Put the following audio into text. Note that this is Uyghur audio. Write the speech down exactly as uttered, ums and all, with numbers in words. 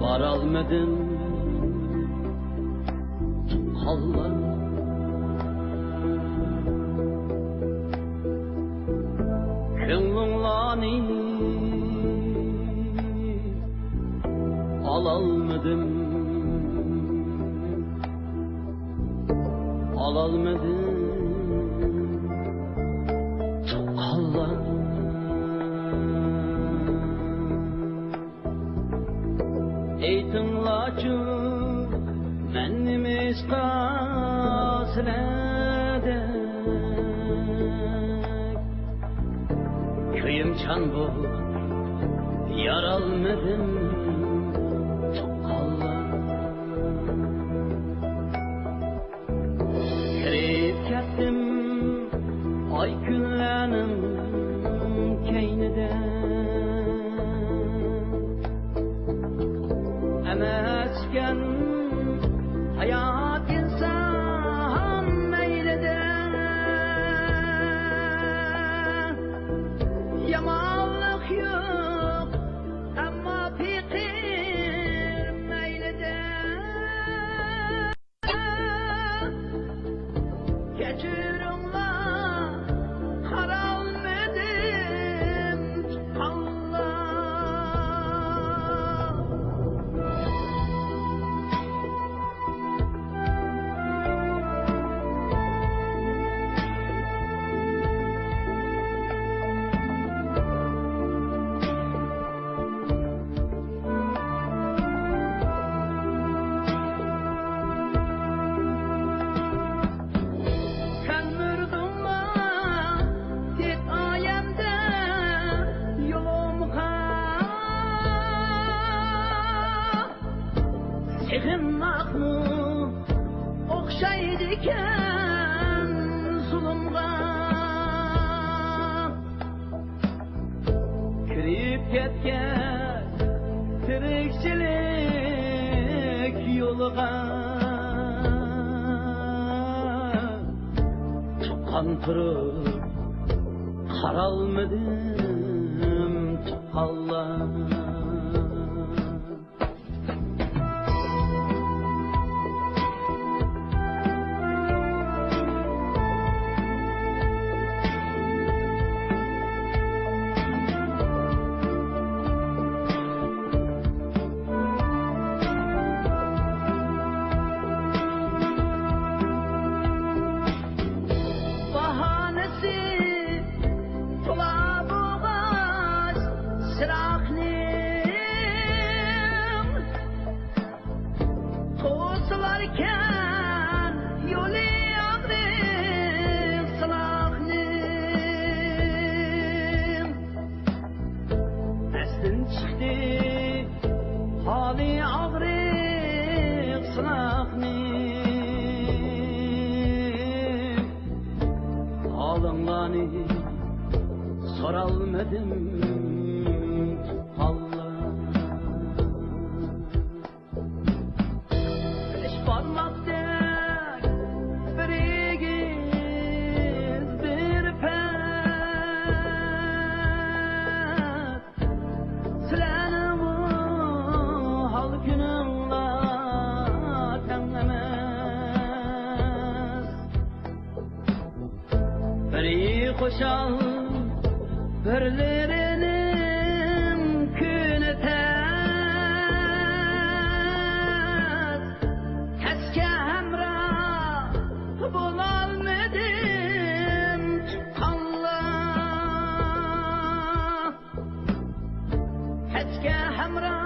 بارالمىدىم، تۇغقانلار. كۆڭلۈڭلارنى ئالالمىدىم، ئالالمىدىم، تۇغقانلار. ئېيتىڭلارچۇ، مەن نېمىشقا سىلەردەك كۆيۈمچان بولۇپ يارالمىدىم، تۇغقانلار. كىرىپ كەتتىم ئاي كۈنلەرنىڭ كەينىدە. ئەمەسكەن ھايات ئىنسان مەيلىدە. يامانلىق يوق، ئەمما پېقىر مەيلىدە. كەچۈرۈڭلار، قارالمىدىم، تۇغقانلار. سەن ئۇردۇڭلار پىدائىيەمدە يولۇمغا. سېغىنماقمۇ ئوخشايدىكەن زۇلۇمغا. كىرىپ كەتكەن تىرىكچىلىك يولىغا. تۇغقان تۇرۇپ قارالمىدىم، تۇغقانلار. باھانىسى تولا بولغاچ چىراغنىڭ، توسۇلاركەن يولى ئاغرىق سىلاقنىڭ. ئەستىن چىقتى ھالى ئاغرىق سىلاقنىڭ. ھالىڭلارنى سورالمىدىم، تۇغقانلار. بەش بارماقتەك بىر ئېگىز، بىر پەس. سىلەرنىڭمۇ ھال كۈنۈڭلار تەڭ ئەمەس. بىرى خۇشال، بىرلىرىنىڭ كۈنى تەس. تەسكە ھەمراھ بولالمىدىم، تۇغقانلار. تەسكە ھەمراھ